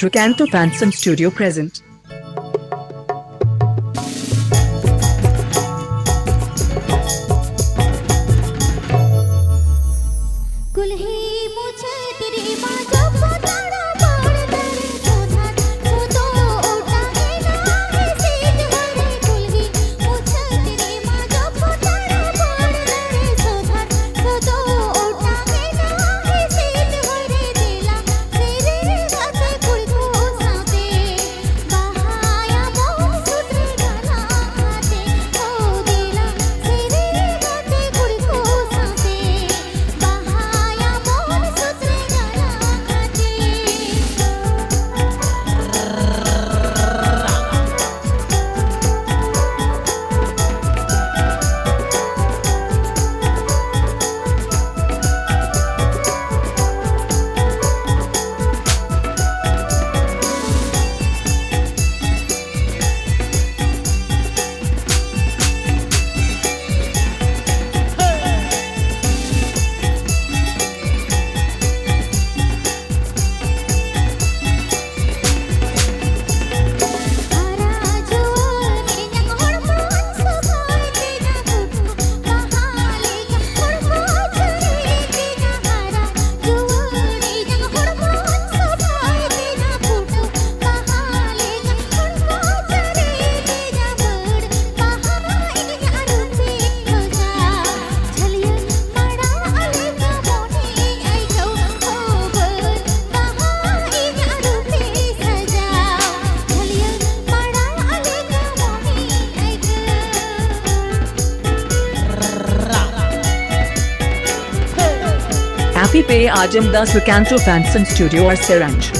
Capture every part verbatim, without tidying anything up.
Srikanto Phantom Studio present. P P Ajam Das Lucanto Fanson Studio or Seranj.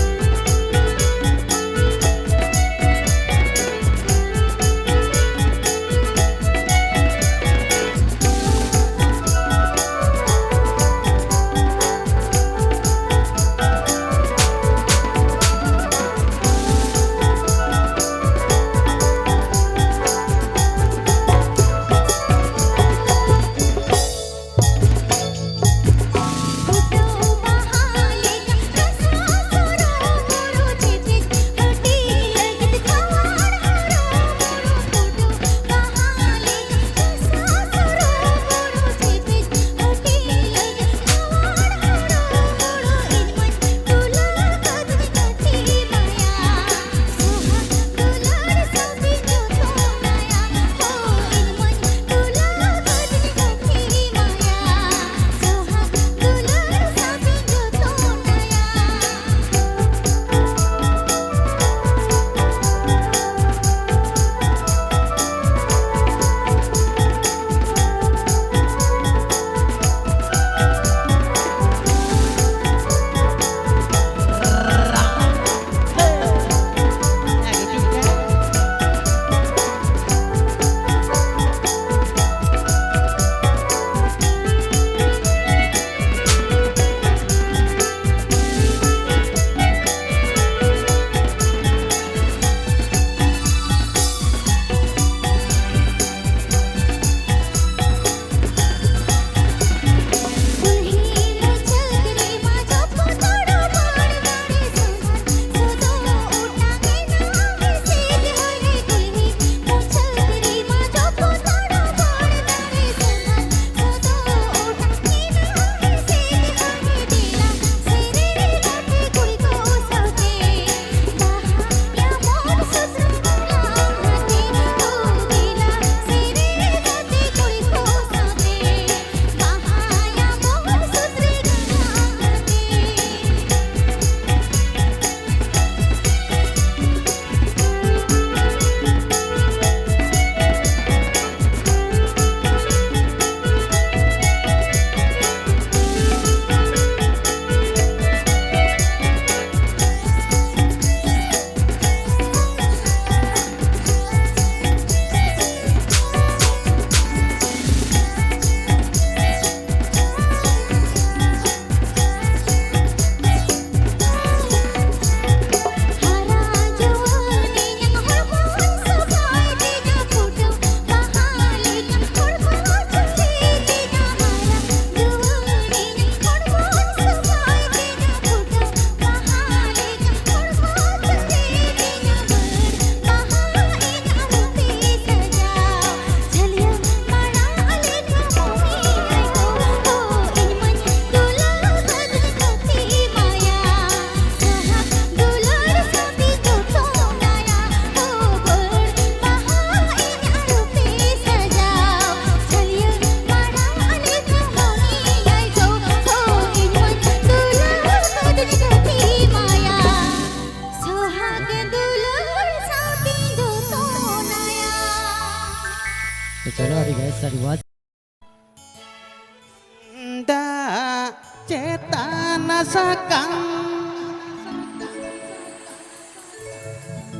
ᱫᱟᱜ ᱪᱮᱛᱟᱱ ᱥᱟᱠᱟᱢ,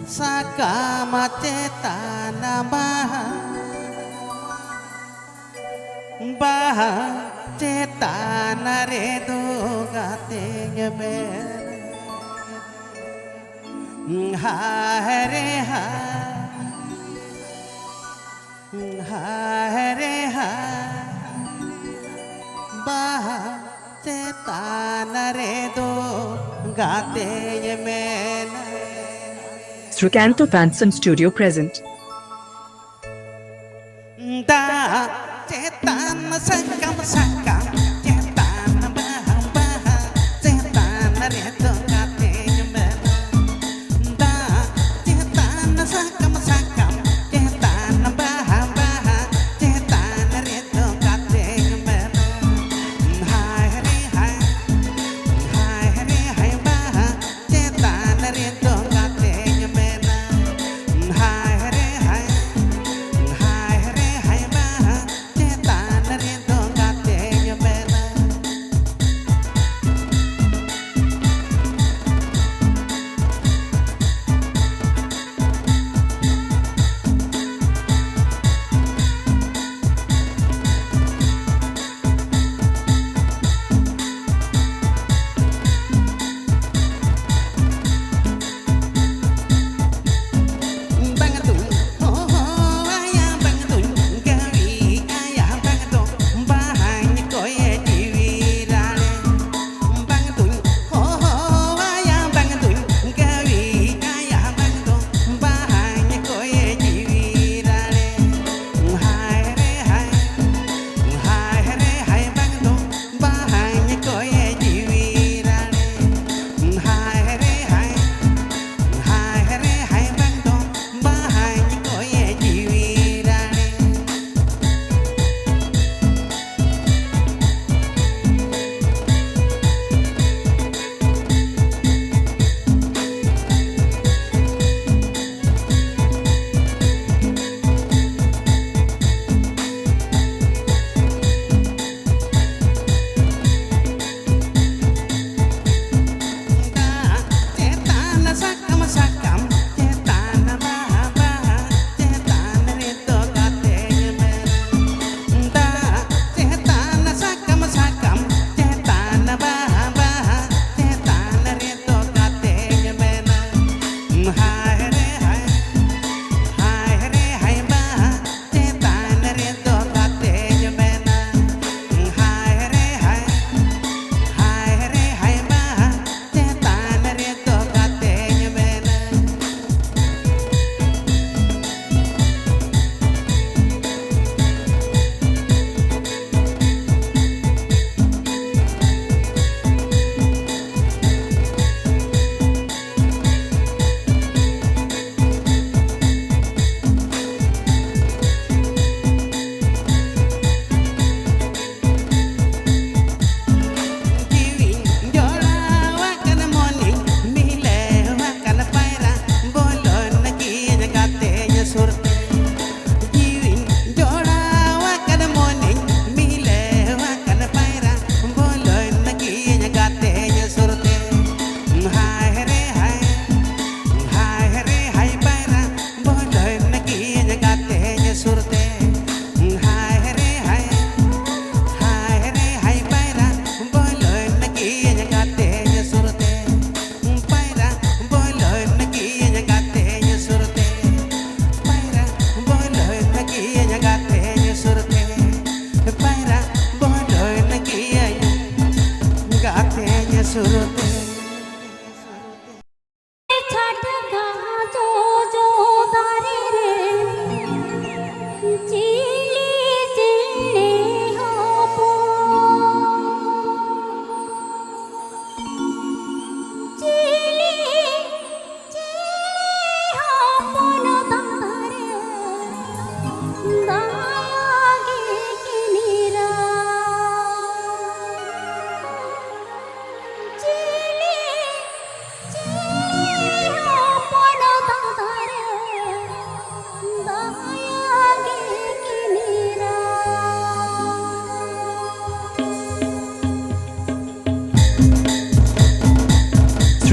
ᱥᱟᱠᱟᱢ ᱪᱮᱛᱟᱱ ᱵᱟᱦᱟ, ᱵᱟᱦᱟ ᱪᱮᱛᱟᱱ ᱨᱮᱫᱚ ᱜᱟᱛᱮᱧ ᱢᱮᱱᱟ᱾ ᱦᱟᱭ ᱨᱮ ᱦᱟᱭ, ᱦᱟᱭ ᱨᱮ ᱦᱟᱭ, ᱵᱟᱦᱟ ᱪᱮᱛᱟᱱ ᱨᱮᱫᱚ ᱜᱟᱛᱮᱧ ᱢᱮᱱᱟ᱾ Srikanto Fanson Studio present. ᱫᱟᱜ ᱪᱮᱛᱟᱱ ᱥᱟᱠᱟᱢ, ᱥᱟᱠᱟᱢ ᱪᱮᱛᱟᱱ ᱵᱟᱦᱟ, ᱵᱟᱦᱟ ᱪᱮᱛᱟᱱ ᱨᱮᱫᱚ ᱜᱟᱛᱮᱧ ᱢᱮᱱᱟ᱾ ᱫᱟᱜ ᱪᱮᱛᱟᱱ ᱥᱟᱠᱟᱢ, ᱥᱟᱠᱟᱢ ᱪᱮᱛᱟᱱ ᱵᱟᱦᱟ, ᱵᱟᱦᱟ ᱪᱮᱛᱟᱱ ᱨᱮᱫᱚ ᱜᱟᱛᱮᱧ ᱢᱮᱱᱟ᱾ ᱦᱟᱭ ᱨᱮ ᱦᱟᱭ, ᱦᱟᱭ ᱨᱮ ᱦᱟᱭ, ᱵᱟᱦᱟ ᱪᱮᱛᱟᱱ ᱨᱮᱫᱚ ᱜᱟᱛᱮᱧ ᱢᱮᱱᱟ᱾ ᱦᱟᱭ ᱨᱮ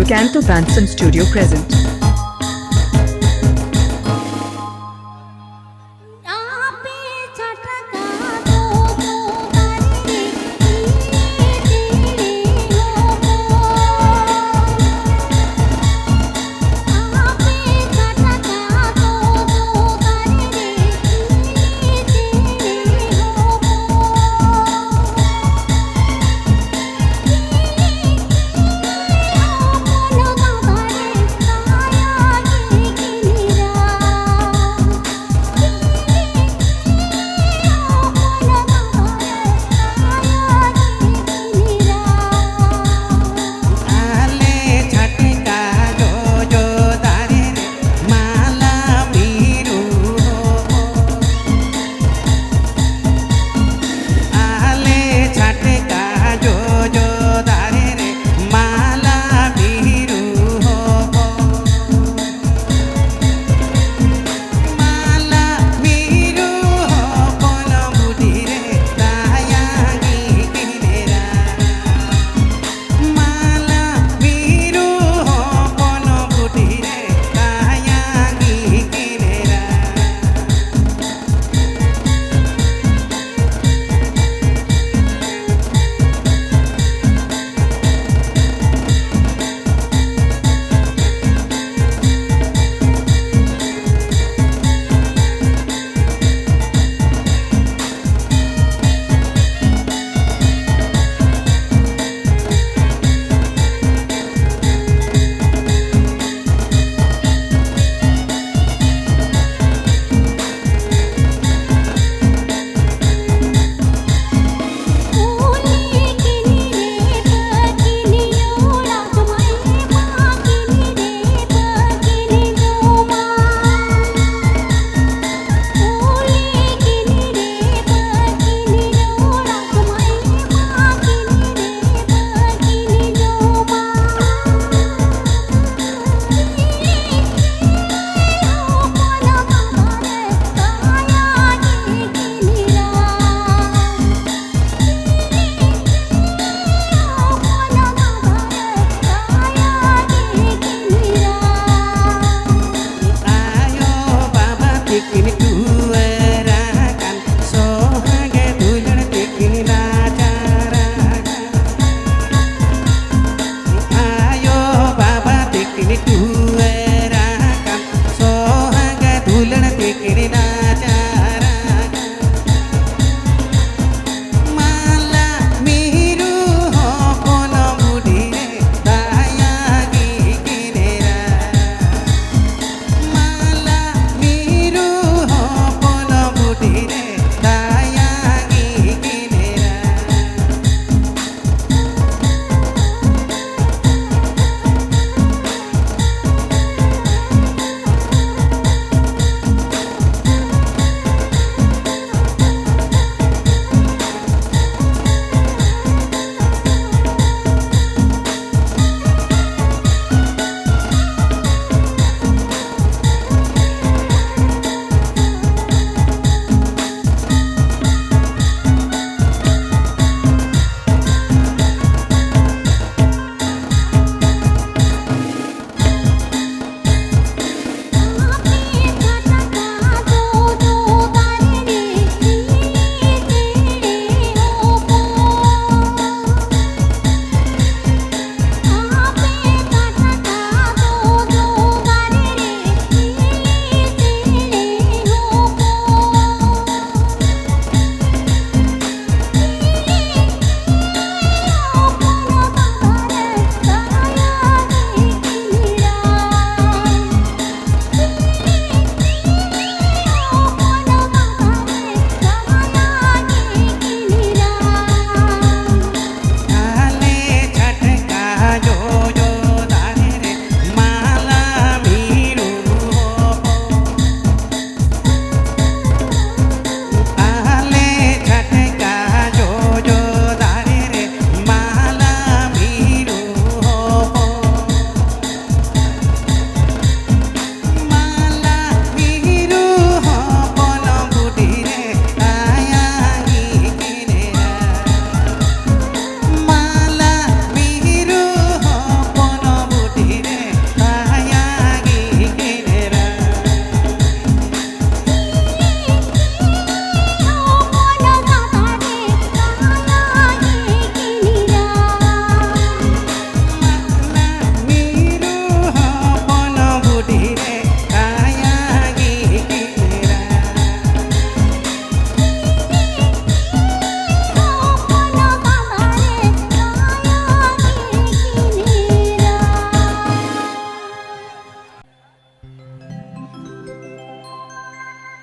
Canto Banson Studio present.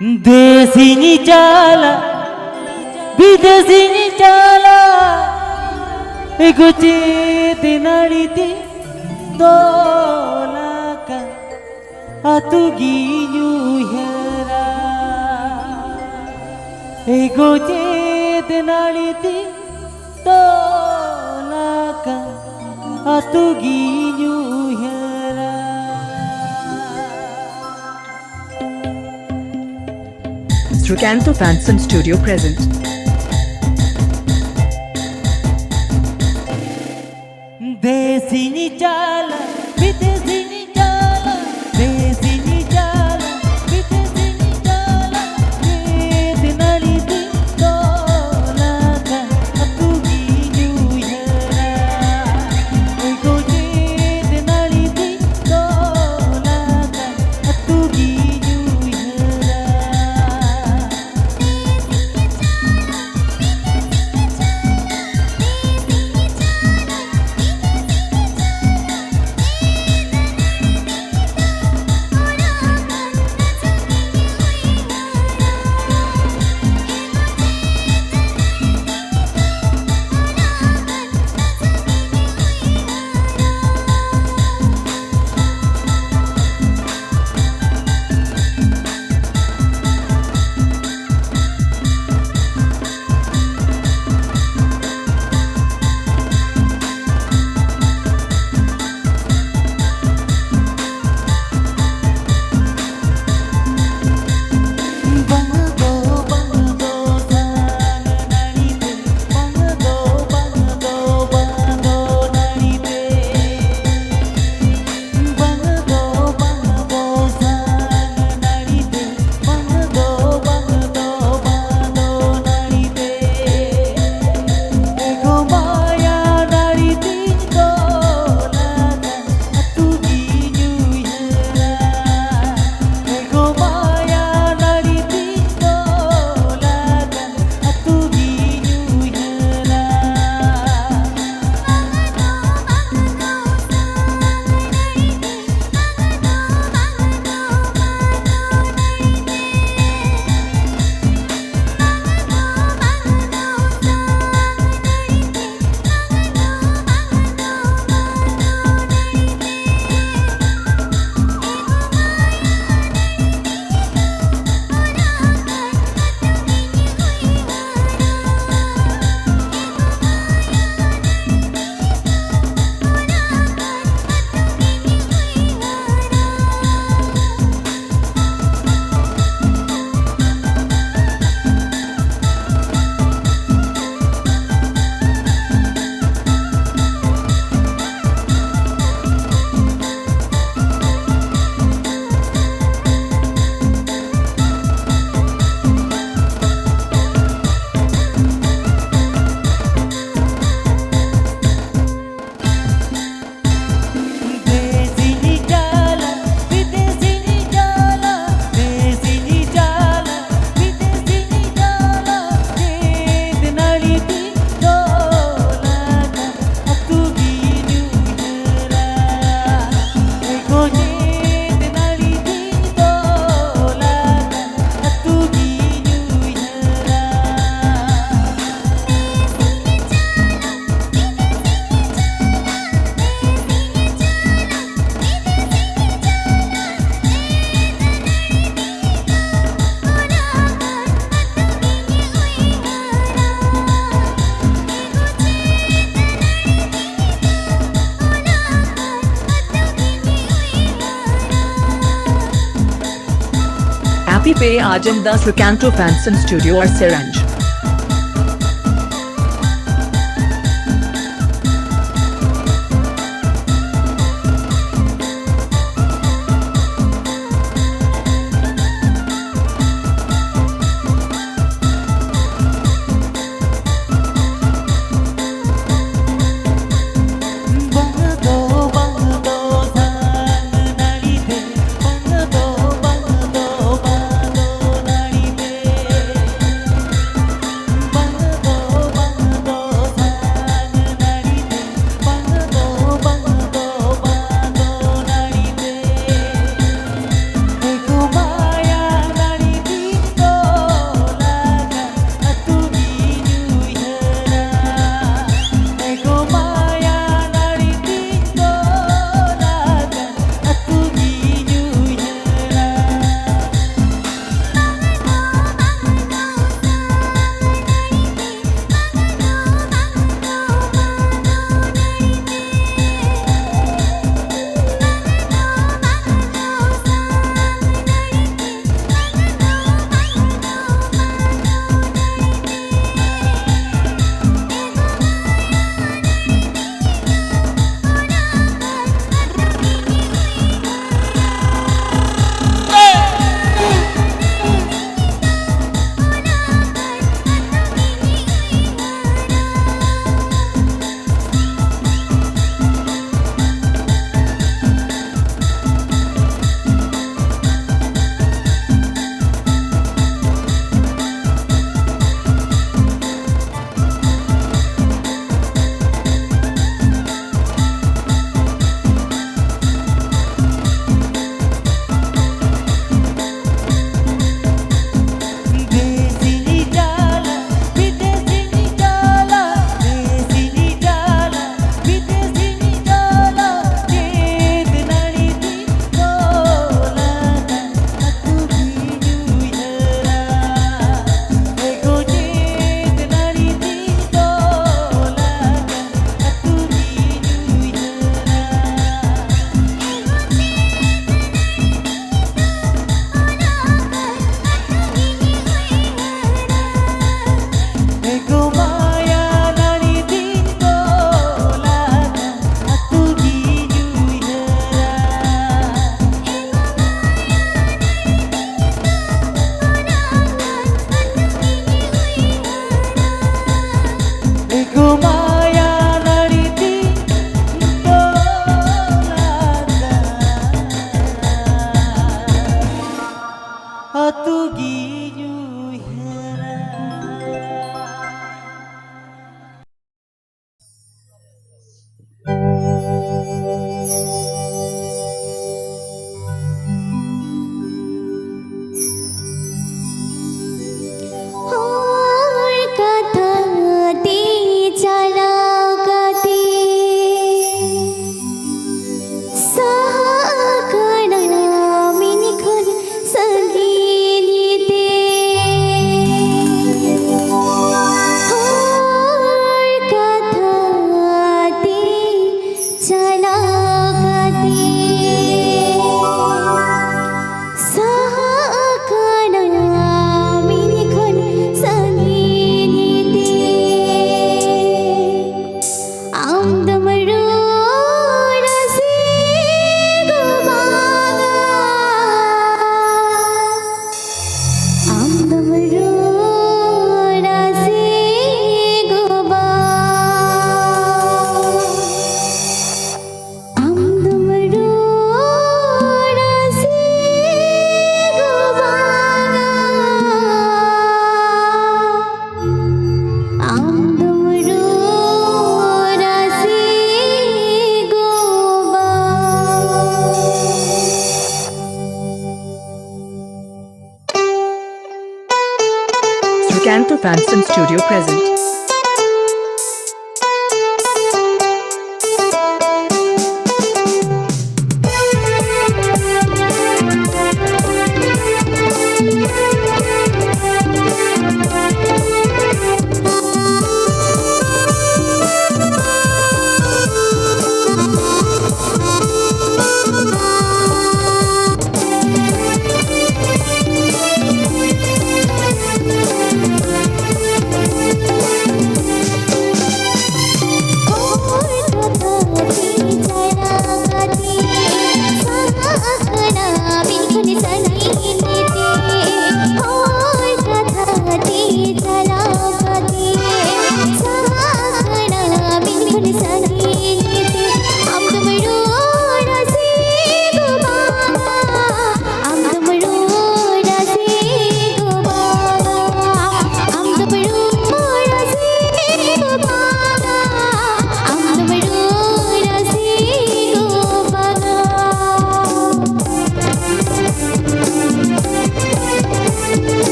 ᱫᱮᱥᱤᱧ ᱪᱟᱞᱟᱜ, ᱵᱤᱫᱮᱥᱤᱧ ᱪᱟᱞᱟᱜ, ᱮᱜᱳ ᱪᱮᱫ ᱱᱟᱹᱲᱤ ᱛᱮ ᱛᱚᱞ ᱟᱠᱟᱱ ᱟᱹᱛᱩ ᱜᱤᱧ ᱩᱭᱦᱟᱹᱨᱟ᱾ ᱮᱜᱳ ᱪᱮᱫ ᱱᱟᱹᱲᱤ ᱛᱮ ᱛᱚᱞ ᱟᱠᱟᱱ ᱟᱹᱛᱩ ᱜᱤᱧ ᱩᱭᱦᱟᱹᱨᱟ᱾ Srikanto Fanson Studio present. ᱫᱮᱥᱤᱧ ᱪᱟᱞᱟᱜ, ᱵᱤᱫᱮᱥᱤᱧ ᱪᱟᱞᱟᱜ, ᱫᱮᱥᱤᱧ ᱪᱟᱞᱟᱜ, ᱵᱤᱫᱮᱥᱤᱧ ᱪᱟᱞᱟᱜ, ᱪᱮᱫ ᱱᱟᱹᱲᱤ ᱛᱤᱧ ᱛᱚᱞ ᱟᱠᱟᱱ ᱟᱹᱛᱩ ᱜᱤᱧ ᱩᱭᱦᱟᱹᱨᱟ᱾ ᱮᱜᱳ ᱪᱮᱫ ᱱᱟᱹᱲᱤ ᱛᱤᱧ ᱛᱚᱞ ᱟᱠᱟᱱ ᱟᱹᱛᱩ ᱜᱤᱧ ᱩᱭᱦᱟᱹᱨᱟ᱾ Tipe Ajanda Sukanto Fanson Studio or Seranj. Fanson Studio present.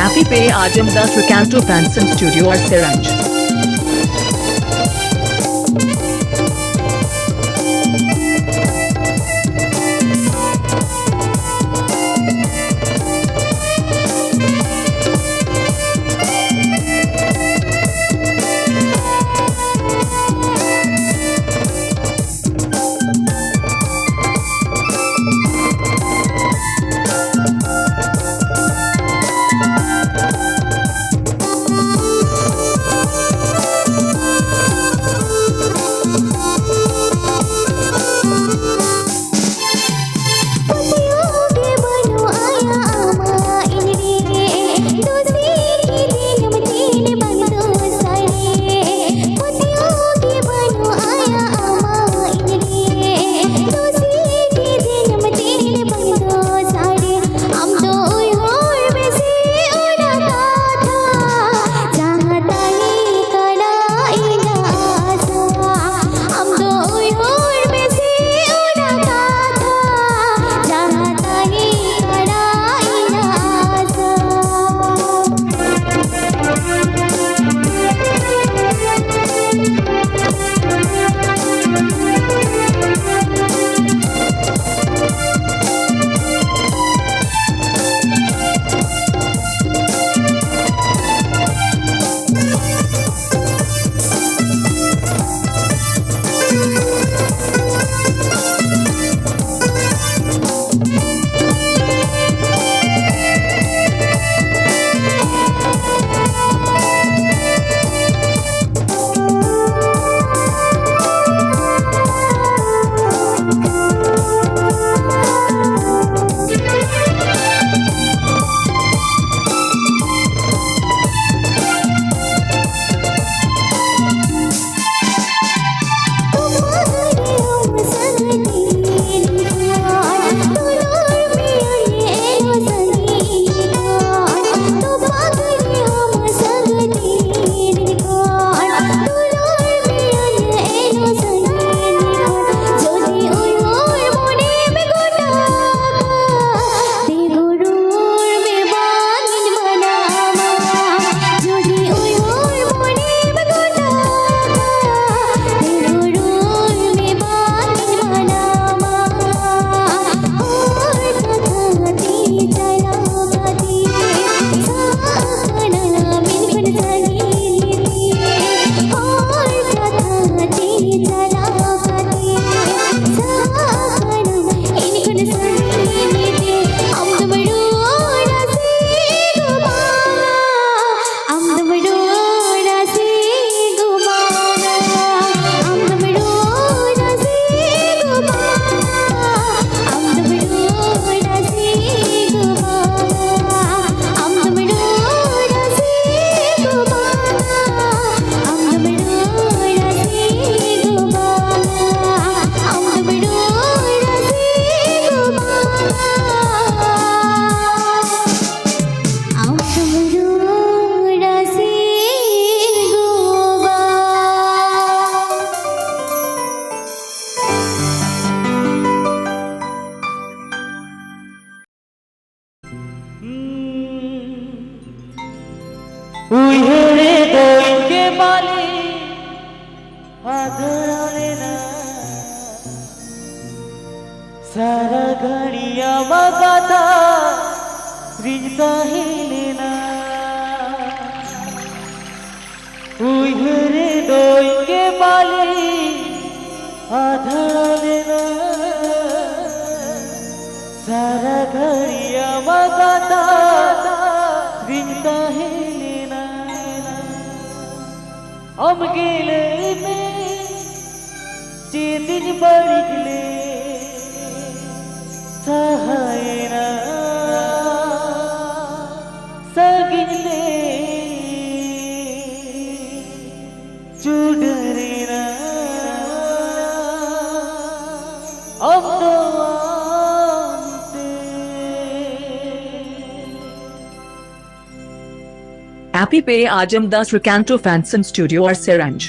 ᱟᱯᱮ ᱯᱮ ᱟᱸᱡᱚᱢ ᱫᱟ ᱥᱨᱤᱠᱟᱱᱛᱚ ᱯᱷᱮᱱᱥᱚᱱ ᱥᱴᱩᱰᱤᱭᱳ ᱟᱨ ᱥᱮᱨᱟᱱᱡᱽ᱾ ᱟᱢᱟᱜ ᱠᱟᱛᱷᱟ ᱨᱤᱧ ᱛᱟᱦᱮᱸ ᱞᱮᱱᱟ, ᱩᱭᱦᱟᱹᱨ ᱨᱮ ᱫᱚᱭ ᱜᱮ ᱵᱟᱹᱞᱤᱧ ᱟᱫᱷᱟ ᱞᱮᱱᱟ᱾ ᱥᱟᱨᱟ ᱜᱷᱟᱹᱲᱤ ᱟᱢᱟᱜ ᱠᱟᱛᱷᱟ ᱨᱤᱧ ᱛᱟᱦᱮᱸ ᱞᱮᱱᱟ᱾ ᱟᱢ ᱜᱮ ᱞᱟᱹᱭ ᱢᱮ, ᱪᱮᱫ ᱤᱧ ᱵᱟᱹᱲᱤᱡ ᱞᱮ ᱥᱟᱦᱟᱭᱮᱱᱟ, ᱥᱟᱺᱜᱤᱧ ᱛᱮ ᱪᱩᱰᱟᱹᱨᱮᱱᱟ ᱟᱢ ᱫᱚ ᱟᱢᱛᱮ᱾ Happy Pay Ajam Das Ricanto Fanson Studio or Serange.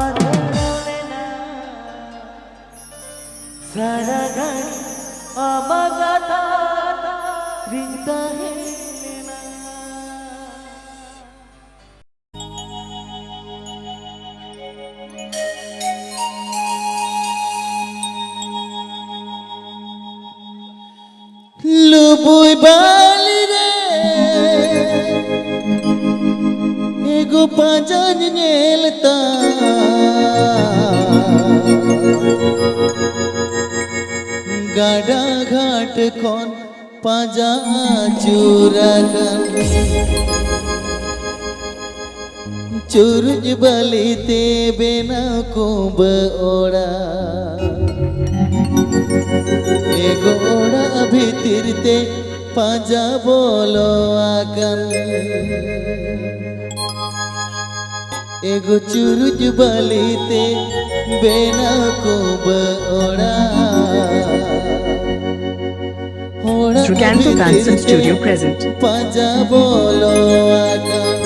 ᱟᱫᱚ ᱨᱚᱲᱮᱱᱟ ᱥᱟᱨᱟ ᱜᱷᱟᱹᱲᱤ ᱟᱢᱟᱜ ᱠᱟᱛᱷᱟ ᱨᱤᱧ ᱛᱟᱦᱮᱸ ᱞᱮᱱᱟ᱾ ᱞᱩᱵᱩᱭ ᱵᱟᱞᱤ ᱨᱮ ᱮᱜᱳ ᱯᱟᱸᱡᱟᱧ ᱧᱮᱞ ᱛᱟᱢ, ᱜᱟᱰᱟ ᱜᱷᱟᱴ ᱠᱷᱚᱱ ᱯᱟᱸᱡᱟ ᱟᱹᱪᱩᱨ ᱟᱠᱟᱱ᱾ ᱪᱩᱨᱩᱡ ᱵᱟᱹᱞᱤ ᱛᱮ ᱵᱮᱱᱟᱣ ᱠᱩᱸᱵᱟᱹ ᱚᱲᱟᱜ, ᱮᱜᱳ ᱚᱲᱟᱜ ᱵᱷᱤᱛᱤᱨ ᱛᱮ ᱯᱟᱸᱡᱟ ᱵᱚᱞᱚ ᱟᱠᱟᱱ᱾ ᱮᱜᱳ ᱪᱩᱨᱩᱡ ᱵᱟᱹᱞᱤ ᱛᱮ ᱵᱮᱱᱟᱣ ᱠᱩᱸᱵᱟᱹ ᱚᱲᱟᱜ᱾ ᱦᱚᱲᱟᱜ Srikanto Fancy ᱵᱷᱤᱛᱤᱨ ᱛᱮ Studio present. ᱯᱟᱸᱡᱟ ᱵᱚᱞᱚ ᱟᱠᱟᱱ᱾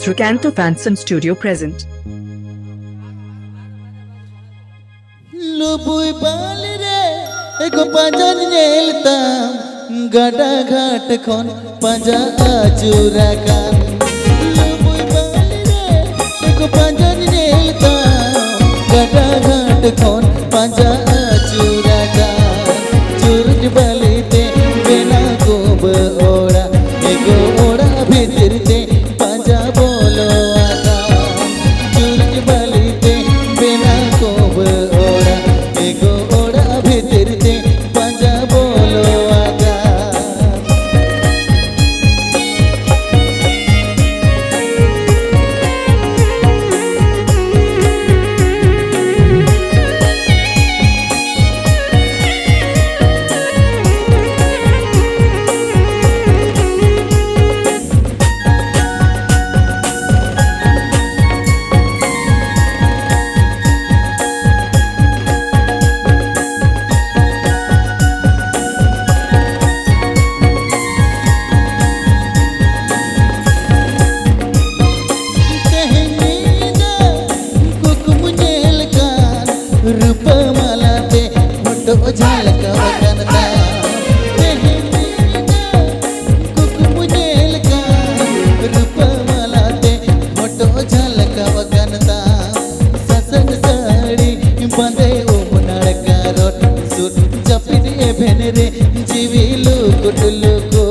Srikanto Fancy Studio present. ᱞᱩᱵᱩᱭ ᱵᱟᱞᱤ ᱨᱮ ᱮᱜᱳ ᱯᱟᱸᱡᱟᱧ ᱧᱮᱞ ᱛᱟᱢ, ᱜᱟᱰᱟ ᱜᱷᱟᱴ ᱠᱷᱚᱱ ᱯᱟᱸᱡᱟ ᱟᱹᱪᱩᱨ ᱟᱠᱟᱱ᱾ ᱞᱩᱵᱩᱭ ᱵᱟᱞᱤ ᱨᱮ ᱮᱜᱳ ᱯᱟᱸᱡᱟᱧ ᱧᱮᱞ ᱛᱟᱢ, ᱜᱟᱰᱟ ᱜᱷᱟᱴ ᱠᱷᱚᱱ ᱯᱟᱸᱡᱟ ᱟᱹᱪᱩᱨ ᱟᱠᱟᱱ᱾ ᱪᱩᱨᱩᱡ ᱵᱟᱹᱞᱤ ᱛᱮ ᱵᱮᱱᱟᱣ ᱠᱩᱸᱵᱟᱹ ᱚᱲᱟᱜ, ᱮᱜᱳ ᱚᱲᱟᱜ ᱵᱷᱤᱛᱤᱨ ᱛᱮ ᱯᱟᱸᱡᱟ ᱵᱚᱞᱚ ᱟᱠᱟᱱ᱾ ᱪᱩᱨᱩᱡ ᱵᱟᱹᱞᱤ ᱛᱮ ᱵᱮᱱᱟᱣ ᱠᱩᱸᱵᱟᱹ ᱚᱲᱟᱜ, ᱮᱜᱳ ᱚᱲᱟᱜ ᱵᱷᱤᱛᱤᱨ ᱛᱮ ᱯᱟᱸᱡᱟ ᱵᱚᱞᱚ ᱟᱠᱟᱱ᱾ ᱚᱡᱷᱟ ᱞᱮᱠᱟ ᱟᱠᱟᱱ ᱛᱟᱢ ᱛᱮᱦᱮᱧ ᱧᱤᱫᱟᱹ ᱠᱩᱠᱢᱩ ᱧᱮᱞ ᱠᱟᱱ ᱨᱩᱯᱟᱹ ᱢᱟᱞᱟ ᱛᱮ ᱦᱚᱴᱚᱜ ᱚᱡᱷᱟ ᱞᱮᱠᱟ ᱟᱠᱟᱱ ᱛᱟᱢ ᱥᱟᱥᱟᱝ ᱥᱟᱹᱲᱤ ᱵᱟᱸᱫᱮ ᱩᱢ ᱱᱟᱲᱠᱟ ᱨᱚᱰ ᱥᱩᱫ ᱡᱟᱹᱯᱤᱫ ᱮᱵᱷᱮᱱ ᱨᱮ ᱡᱤᱣᱤ ᱞᱩᱠᱩᱴ ᱞᱩᱠᱩ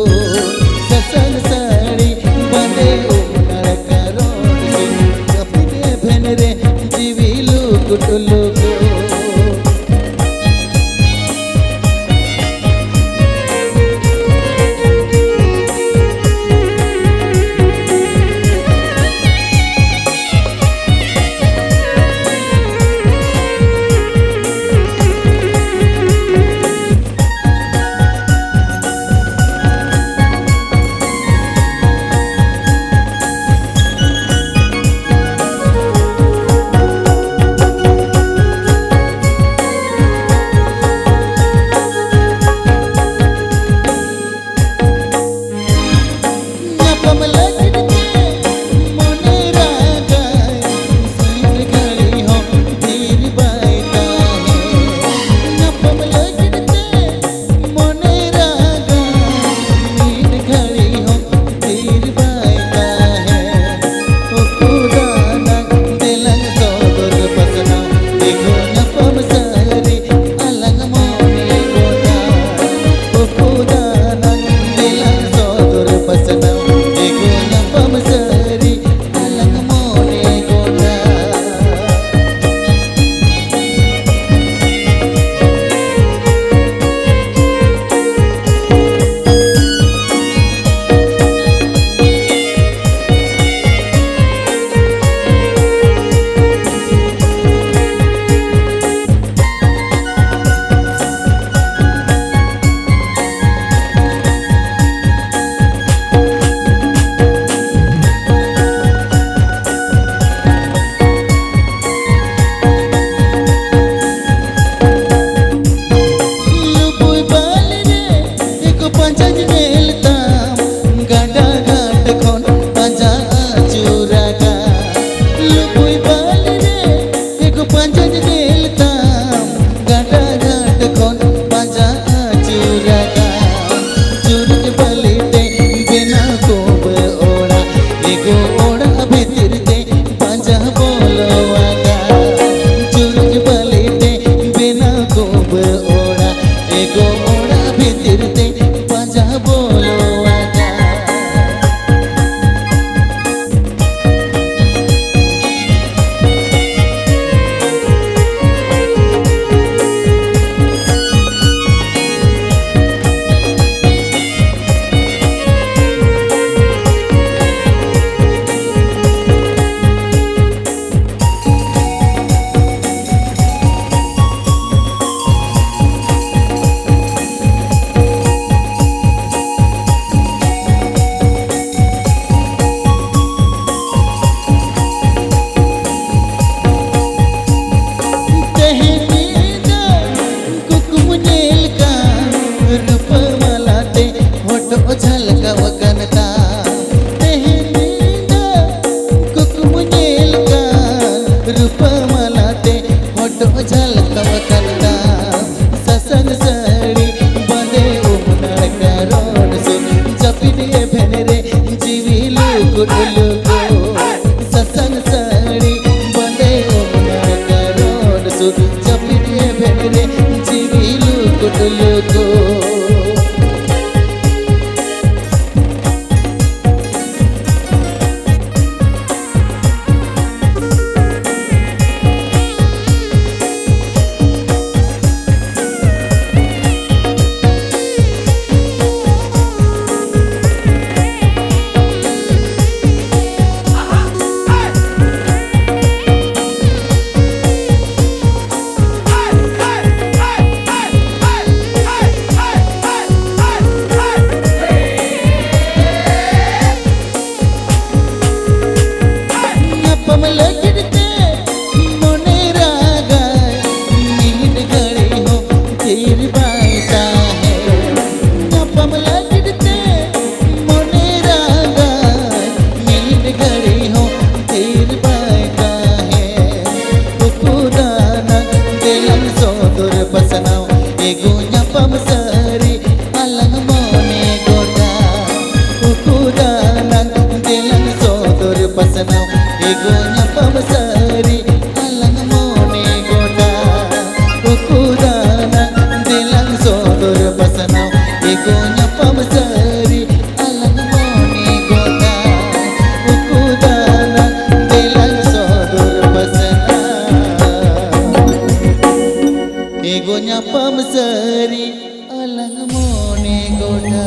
ᱥᱟᱥᱟᱝ ᱥᱟᱹᱲᱤ ᱵᱟᱸᱫᱮ ᱩᱢ ᱱᱟᱲᱠᱟ ᱨᱚᱰ ᱥᱩᱫ ᱡᱟᱹᱯᱤᱫ ᱮᱵᱷᱮᱱ ᱨᱮ ᱡᱤᱣᱤ ᱞᱩᱠᱩᱴ ᱞᱩᱠᱩ ᱮᱜᱳ ᱧᱟᱯᱟᱢ ᱥᱟᱹᱨᱤ ᱟᱞᱟᱝ ᱢᱚᱱᱮ ᱜᱚᱴᱟ, ᱩᱠᱩ ᱫᱟᱱᱟᱝ ᱫᱮᱞᱟᱝ ᱥᱚᱫᱚᱨ ᱯᱟᱥᱱᱟᱣ᱾ ᱮᱜᱳ ᱧᱟᱯᱟᱢ ᱥᱟᱹᱨᱤ ᱟᱞᱟᱝ ᱢᱚᱱᱮ ᱜᱚᱴᱟ, ᱩᱠᱩ ᱫᱟᱱᱟᱝ ᱫᱮᱞᱟᱝ ᱥᱚᱫᱚᱨ ᱯᱟᱥᱱᱟᱣ᱾ ᱮᱜᱳ ᱧᱟᱯᱟᱢ ᱥᱟᱹᱨᱤ ᱟᱞᱟᱝ ᱢᱚᱱᱮ ᱜᱚᱴᱟ, ᱩᱠᱩ ᱫᱟᱱᱟᱝ ᱫᱮᱞᱟᱝ ᱥᱚᱫᱚᱨ ᱯᱟᱥᱱᱟᱣ᱾ ᱮᱜᱳ ᱧᱟᱯᱟᱢ ᱥᱟᱹᱨᱤ ᱟᱞᱟᱝ ᱢᱚᱱᱮ ᱜᱚᱴᱟ᱾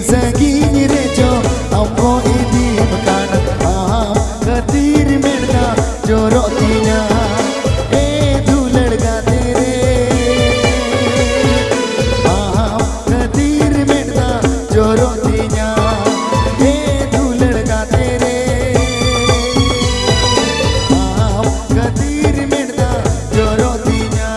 ᱥᱟᱺᱜᱤᱧ ᱨᱮ ᱪᱚ ᱟᱢ ᱠᱚ ᱤᱫᱤᱢ ᱠᱟᱱᱟ, ᱟᱢ ᱠᱷᱟᱹᱛᱤᱨ ᱢᱮᱫ ᱫᱟᱜ ᱡᱚᱨᱚᱜ ᱛᱤᱧᱟ᱾ ᱮ ᱫᱩᱞᱟᱹᱲ ᱜᱟᱛᱮ ᱨᱮ, ᱟᱢ ᱠᱷᱟᱹᱛᱤᱨ ᱢᱮᱫ ᱫᱟᱜ ᱡᱚᱨᱚᱜ ᱛᱤᱧᱟ᱾ ᱮ ᱫᱩᱞᱟᱹᱲ ᱜᱟᱛᱮ ᱨᱮ, ᱟᱢ ᱠᱷᱟᱹᱛᱤᱨ ᱢᱮᱫ ᱫᱟᱜ ᱡᱚᱨᱚᱜ ᱛᱤᱧᱟ᱾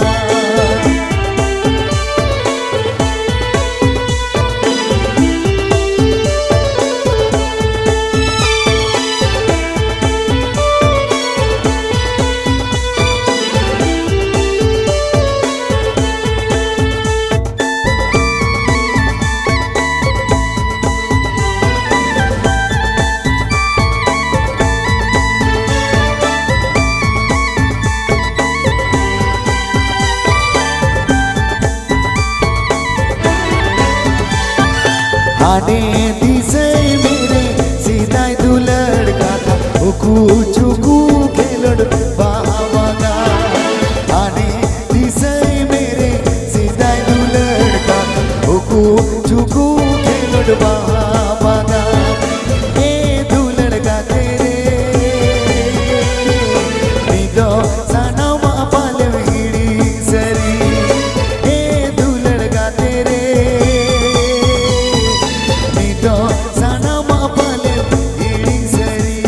ᱦᱟᱱᱮ ᱫᱤᱥᱟᱹᱭ ᱢᱮ ᱨᱮ ᱥᱮᱫᱟᱭ ᱫᱩᱞᱟᱹᱲ ᱠᱟᱛᱷᱟ, ᱩᱠᱩ ᱪᱩᱠᱩ ᱠᱷᱮᱞᱳᱰ ᱵᱟᱦᱟ ᱵᱟᱜᱟᱱ᱾ ᱦᱟᱱᱮ ᱫᱤᱥᱟᱹᱭ ᱢᱮ ᱨᱮ ᱥᱮᱫᱟᱭ ᱫᱩᱞᱟᱹᱲ ᱠᱟᱛᱷᱟ, ᱩᱠᱩ ᱪᱩᱠᱩ ᱠᱷᱮᱞᱳᱰ ᱵᱟᱦᱟ ᱵᱟᱜᱟᱱ᱾ ᱮ ᱫᱩᱞᱟᱹᱲ ᱜᱟᱛᱮ ᱨᱮ, ᱱᱤᱛ ᱫᱚ ᱥᱟᱱᱟᱢᱟᱜ ᱯᱟᱞᱮᱢ ᱦᱤᱲᱤᱧ ᱥᱟᱹᱨᱤ᱾ ᱮ ᱫᱩᱞᱟᱹᱲ ᱜᱟᱛᱮ ᱨᱮ, ᱱᱤᱛ ᱫᱚ ᱥᱟᱱᱟᱢᱟᱜ ᱯᱟᱞᱮᱢ ᱦᱤᱲᱤᱧ ᱥᱟᱹᱨᱤ᱾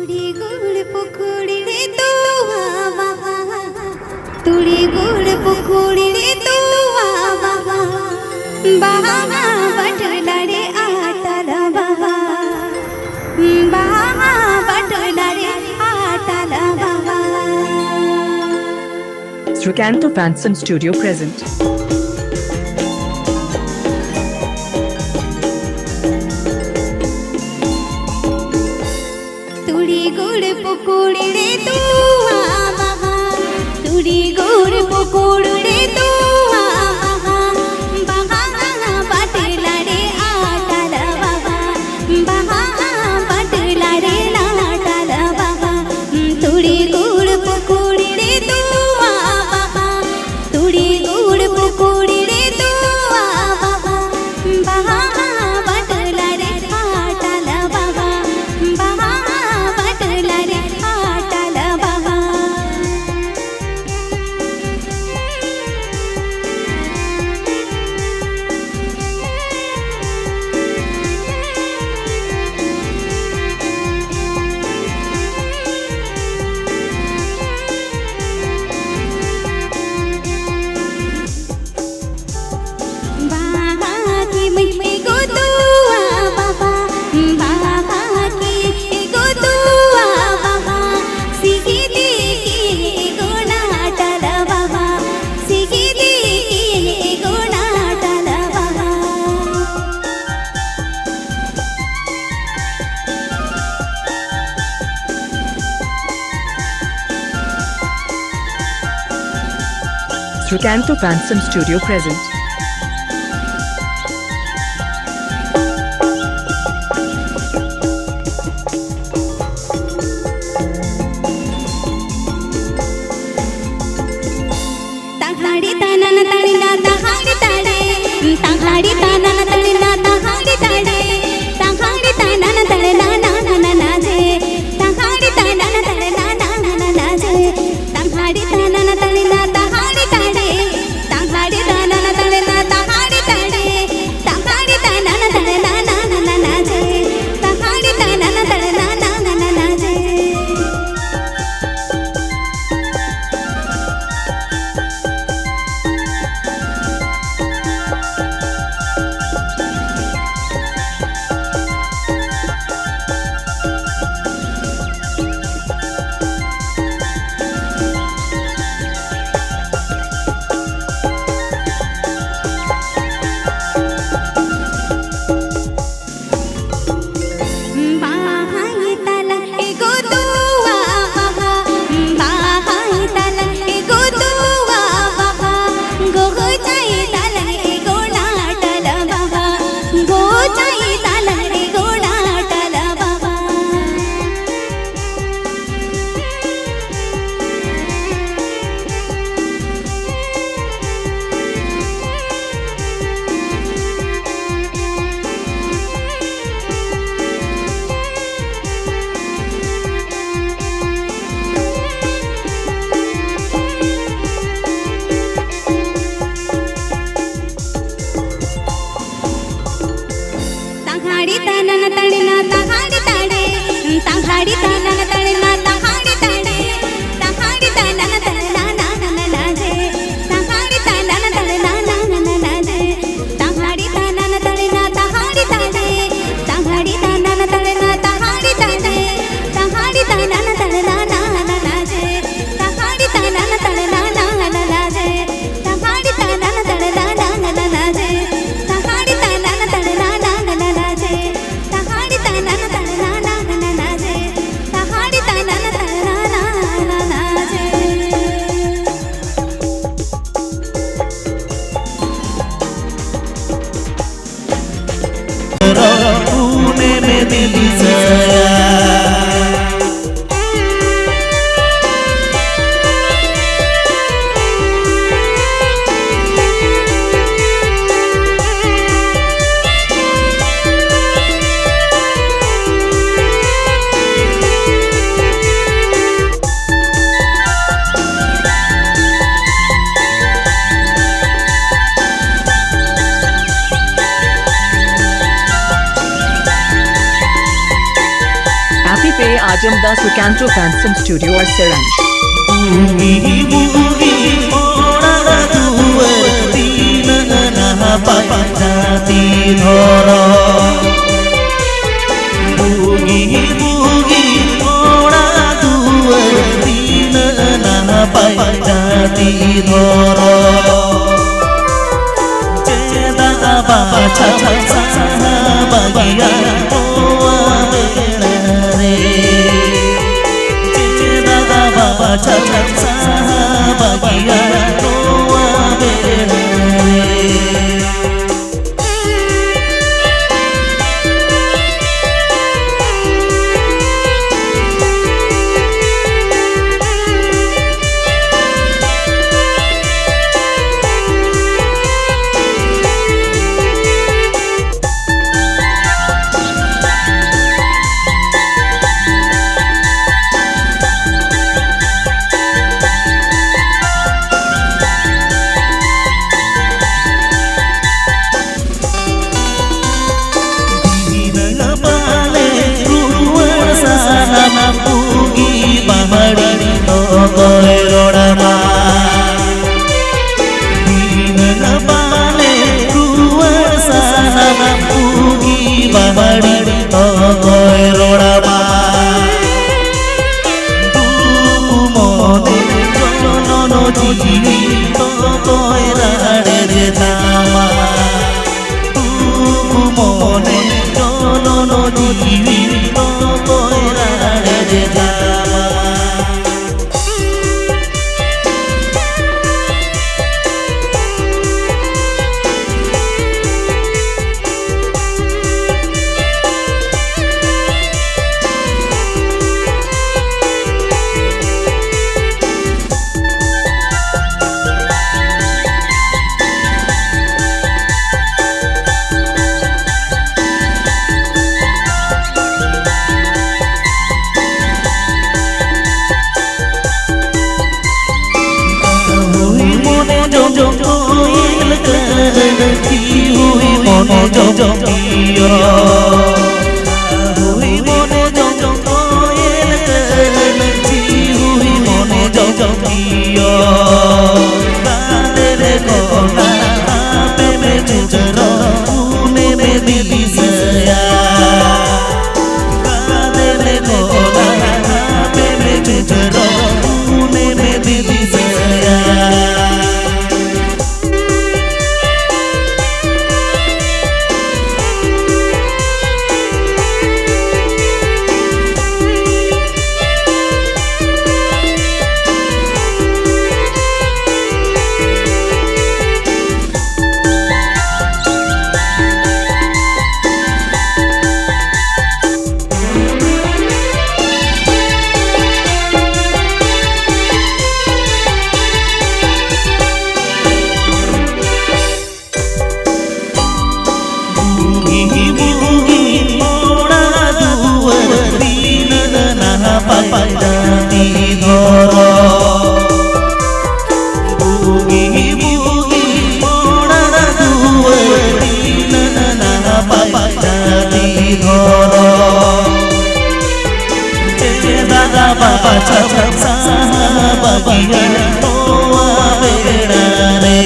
ᱛᱩᱲᱤ ᱜᱩᱲ ᱯᱩᱠᱩᱲᱤ ᱨᱮ ᱛᱚᱣᱟ ᱵᱟᱦᱟ, ᱛᱩᱲᱤ ᱜᱩᱲ ᱯᱩᱠᱩᱲᱤ ᱨᱮ ᱛᱚᱣᱟ ᱵᱟᱦᱟ, ᱵᱟᱦᱟ ᱵᱟᱴᱞᱟ ᱨᱮ ᱟᱴᱟᱞ ᱵᱟᱦᱟ, ᱵᱟᱦᱟ ᱵᱟᱴᱞᱟ ᱨᱮ ᱟᱴᱟᱞ ᱵᱟᱦᱟ᱾ Srikanto Fansom Studio present. ᱛᱩᱲᱤ ᱜᱩᱲ ᱯᱩᱠᱩᱲ ᱨᱮ ᱛᱚᱣᱟ ᱵᱟᱦᱟ, ᱛᱩᱲᱤ ᱜᱩᱲ ᱯᱩᱠᱩᱲ ᱨᱮ ᱛᱚᱣᱟ ᱵᱟᱦᱟ, ᱵᱟᱦᱟ ᱵᱟᱴᱞᱟ ᱨᱮ ᱟᱴᱟᱞ ᱵᱟᱦᱟ, ᱵᱟᱦᱟ ᱵᱟᱴᱞᱟ ᱨᱮ ᱟᱴᱟᱞ ᱵᱟᱦᱟ, ᱛᱩᱲᱤ ᱜᱩᱲ ᱯᱩᱠᱩᱲ ᱨᱮ ᱛᱚᱣᱟ ᱵᱟᱦᱟ, ᱛᱩᱲᱤ ᱜᱩᱲ ᱯᱩᱠᱩᱲ ᱨᱮ ᱛᱚᱣᱟ ᱵᱟᱦᱟ, ᱵᱟᱦᱟ ᱵᱟᱴᱞᱟ ᱨᱮ ᱟᱴᱟᱞ ᱵᱟᱦᱟ, ᱵᱟᱦᱟ ᱵᱟᱴᱞᱟ ᱨᱮ ᱟᱴᱟᱞ ᱵᱟᱦᱟ᱾ ᱵᱟᱦᱟ ᱠᱤ ᱢᱟᱹᱭ ᱜᱚᱫᱚᱜᱼᱟ ᱵᱟᱵᱟ, ᱵᱟᱦᱟ ᱠᱤ ᱜᱚᱫᱚᱜᱼᱟ ᱵᱟᱵᱟ, ᱥᱤᱜᱤᱫᱤ ᱠᱤ ᱜᱚᱱᱟ ᱴᱟᱞᱟ ᱵᱟᱵᱟ, ᱥᱤᱜᱤᱫᱤ ᱠᱤ ᱜᱚᱱᱟ ᱴᱟᱞᱟ ᱵᱟᱵᱟ᱾ Srikanto Fansom Studio present. ᱛᱟᱦᱟᱲᱤ ᱛᱟᱱᱟᱱ ᱛᱟᱲᱤᱱᱟ ᱛᱟᱦᱟᱲᱤ ᱛᱟᱲᱮ, ᱛᱟᱦᱟᱲᱤ ᱛᱟᱱᱟᱱ ᱛᱟᱲᱤᱱᱟ ᱛᱟᱦᱟᱲᱤ ᱛᱟᱲᱮ, ᱛᱟᱦᱟᱲᱤ ᱛᱟᱱᱟᱱ ᱛᱟᱲᱮ ᱱᱟ ᱱᱟ ᱱᱟ ᱱᱟ ᱱᱟ ᱡᱮ, ᱛᱟᱦᱟᱲᱤ ᱛᱟᱱᱟᱱ ᱛᱟᱲᱮ ᱱᱟ ᱱᱟ ᱱᱟ ᱱᱟ ᱡᱮ, ᱛᱟᱦᱟᱲᱤ ᱛᱟᱱᱟᱱ ᱛᱟᱲᱤᱱᱟ ᱛᱟᱦᱟᱲᱤ ᱛᱟᱲᱮ, ᱛᱟᱦᱟᱲᱤ ᱛᱟᱱᱟᱱ ᱛᱟᱲᱮ Happy Pay Ajam Das Sukanto Phantom Studio or Seranj. Bugi bugi ora duar dina na pajati dhoro. Bugi bugi ora duar dina na pajati dhoro. Cheda ba cha cha sa ba gi ya o a be na re. Cheda ba cha cha sa ba gi ya o a be na re. ᱡᱤᱣᱤ ᱢᱚᱱᱮ ᱡᱚᱝ ᱤᱭᱟᱹ᱾ ᱡᱤᱣᱤ ᱢᱚᱱᱮ ᱡᱚᱝ ᱠᱚᱭᱮᱞ ᱠᱟᱱᱟ, ᱡᱤᱣᱤ ᱢᱚᱱᱮ ᱡᱚᱝ ᱤᱭᱟᱹ᱾ ᱵᱟᱸᱫᱮ ᱨᱮ ᱠᱚᱲᱟ ᱟᱯᱮ ᱯᱮ ᱪᱩᱰᱟᱹᱨᱚᱜ ᱩᱱᱤ ᱢᱮ ᱫᱤᱥᱟᱹᱭᱟ᱾ ᱵᱟᱸᱫᱮ ᱨᱮ ᱠᱚᱲᱟ ᱟᱯᱮ ᱯᱮ ᱪᱩᱰᱟᱹᱨᱚᱜ ᱩᱱᱤ ᱢᱮ ᱫᱤᱥᱟᱹᱭᱟ᱾ ᱵᱩᱜᱤ ᱵᱩᱜᱤ ᱚᱲᱟᱜ ᱫᱩᱣᱟᱹᱨ ᱛᱤᱱᱟᱹᱜ ᱱᱟᱯᱟᱭ ᱡᱟᱹᱛᱤ ᱫᱷᱚᱨᱚᱢ᱾ ᱵᱩᱜᱤ ᱵᱩᱜᱤ ᱚᱲᱟᱜ ᱫᱩᱣᱟᱹᱨ ᱛᱤᱱᱟᱹᱜ ᱱᱟᱯᱟᱭ ᱡᱟᱹᱛᱤ ᱫᱷᱚᱨᱚᱢ᱾ ᱪᱮᱫᱟᱜ ᱵᱟᱵᱟ ᱪᱷᱟᱢ ᱥᱟᱦᱟ ᱵᱟᱹᱜᱤᱭᱟ ᱱᱚᱣᱟ ᱵᱮᱲᱟ ᱨᱮ?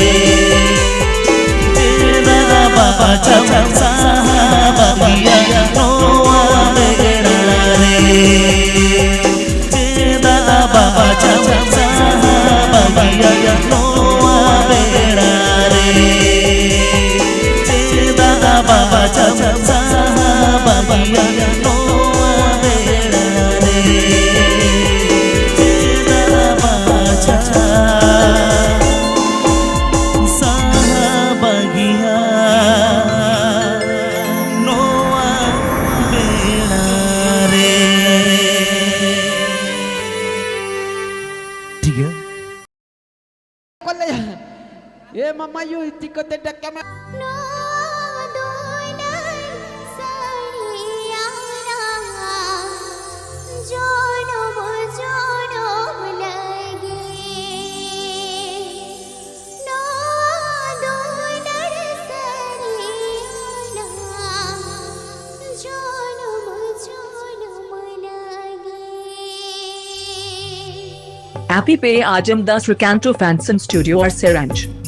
ᱪᱮᱫᱟᱜ ᱵᱟᱵᱟ ᱪᱷᱟᱢ ᱥᱟᱦᱟ ᱵᱟᱹᱜᱤᱭᱟ ᱱᱚᱣᱟ ᱵᱮᱲᱟ ᱨᱮ? ᱪᱮᱫᱟᱜ ᱵᱟᱵᱟ ᱪᱷᱟᱢ ᱥᱟᱦᱟ ᱵᱟᱹᱜᱤᱭᱟ ᱱᱚᱣᱟ ᱵᱮᱲᱟ ᱨᱮ? ᱪᱮᱫᱟᱜ ᱵᱟᱵᱟ ᱪᱷᱟᱢ ᱥᱟᱦᱟ ᱵᱟᱹᱜᱤᱭᱟ ᱱᱚᱣᱟ ᱵᱮᱲᱟ ᱨᱮ? ᱪᱮᱫᱟᱜ ᱵᱟᱵᱟ ᱪᱷᱟᱢ ᱥᱟᱦᱟ ᱵᱟᱹᱜᱤᱭᱟ ᱱᱚᱣᱟ ᱵᱮᱲᱟ ᱨᱮ? ᱴᱷᱤᱠ ᱜᱮᱭᱟ᱾ ᱠᱚ ᱞᱟᱹᱭᱟ, ᱮ ᱢᱟᱢᱟᱭᱩ, ᱪᱤᱠᱟᱹᱛᱮ ᱰᱟᱠᱟᱢᱟ? ᱱᱚᱣᱟ ᱫᱚ ᱱᱟᱭ ᱥᱟᱹᱲᱤᱭᱟ ᱡᱚᱱᱚᱢ ᱡᱚᱱᱚᱢ ᱞᱟᱹᱜᱤᱫ᱾ ᱱᱚᱣᱟ ᱫᱚ ᱱᱟᱭ ᱟᱯᱮ ᱯᱮ ᱟᱸᱡᱚᱢ ᱫᱟ ᱥᱨᱤᱠᱟᱱᱛᱚ ᱯᱷᱮᱱᱥᱚᱱ ᱥᱴᱩᱰᱤᱭᱳ ᱟᱨ ᱥᱮᱨᱮᱧ᱾